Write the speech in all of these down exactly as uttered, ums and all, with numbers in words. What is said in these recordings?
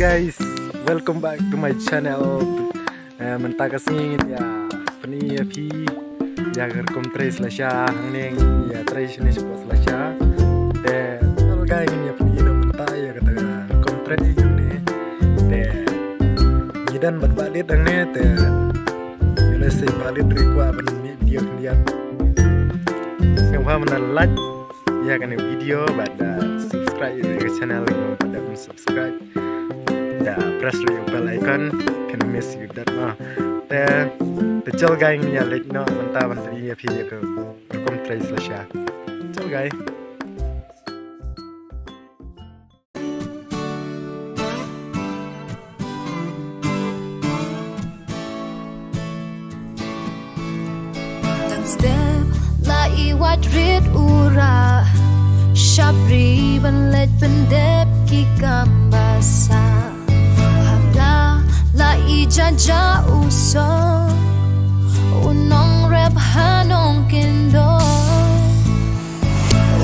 Guys, welcome back to my channel. Eh, mynta ka sngi ngin ïa pyni ïa phi ïa ka rukom trei slasha hangne, ngin ïa trei shane shapoh slasha. Te, guys, ngin ïa pyni ïa mynta ïa kata ka rukom trei hangne. Te, ngi don bad Bah Liet hangne, te, ïa lehse Bah Liet ruh kwah ban mih video khyndiat. Sngewbha ban like ïa kane video bad, uh, subscribe ïa ka channel, lada ym pat subscribe. Da press ïa u bell icon, phin miss ïa u date mo. Te, te chal guys, ngin ïa leit noh mynta ban pyni ïa phi ïa ka rukom trei slasha. Chal guys. Tang step la i wad rit u rah, shapri ban leit pyndep ki kam basah. Haba la i jajah u song, u nongrep ha nongkyndong.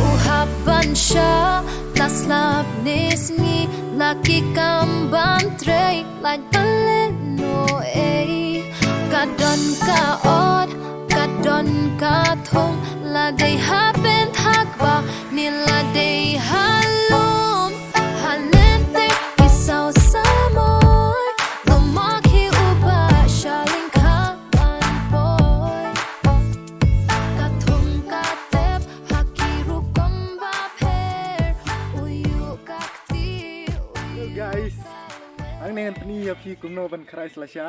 U hap ban shah la slap ne sngi, la ki kam ban trei lait ban leh noh ei. Ka don ka ot, ka don ka thong, la dei ha pynthak ba ne la dei ha lum. Ha lynter ki saw samoi, la mih hi u Bah sha lyngkha ban poi. Ka thong ka tep ha ki rukom bapher, u ïuh ka kti, u ïuh ka lynga. Hello guys, hangne ngan pyni ïa phi kumno ban khrai slasha.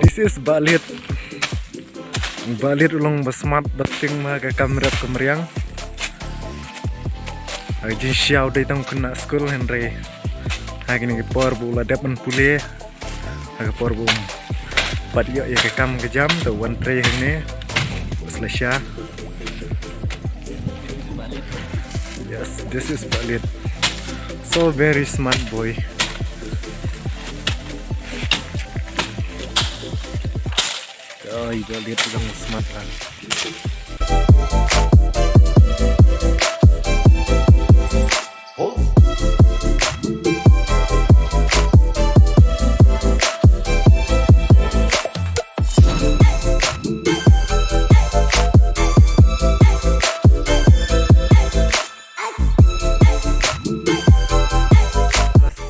This is Bah Liet. Bah Liet u long ba smat ba tieng ha ka kam rep kam riang. Ha ka jingshisha u dei tang u khynnah skul, hynrei ha kine ki por ba u la dep ban pule, ha ka por ba um pat ïoh ïa ka kam ka jam, te u wan trei hangne slasha. Yes, this is Bah Liet. So very smart boy. Oi, Bah Liet u long smart lah.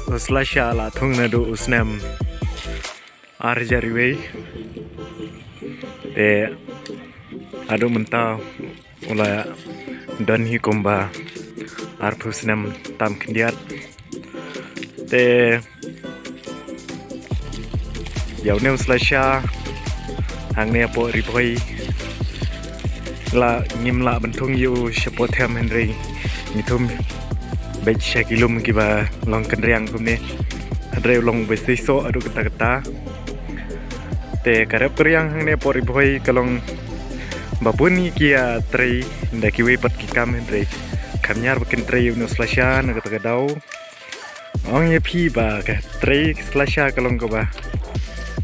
U slasha la thung naduh u snem ar hajar wei. Te haduh mynta u la don hi kumba arphew snem tam khyndiat. Te ïa une u slasha hangne hapoh Ri Bhoi la ngim lah ban thung ïa u shapoh them, hynrei ngi thung beit sha ki lum kiba long kynriang kumne. Hynrei u long ba seisoh haduh katta katta. Te ka rep ka riang hangne hapoh Ri Bhoi ka long ba bun ki ïa trei da kiwei pat ki kam, hynrei kham ñiar ba kin trei ïa une u slasha na kata ka daw. Ong ïa phi ba ka trei slasha ka long kaba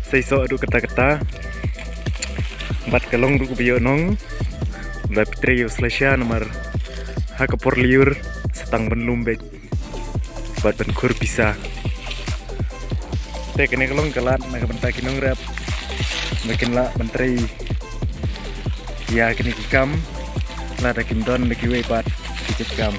seisoh haduh katta katta. Bad ka long ruh kaba ïoh nong ba phi trei ïa u slasha, namar ha ka por lyiur sa tang ban lum beit bad ban khur pisa. Te kane ka long ka lad na ka bynta ki nongrep ba kin lah ban trei ïa kine ki kam lada kim don da kiwei pat ki jait kam.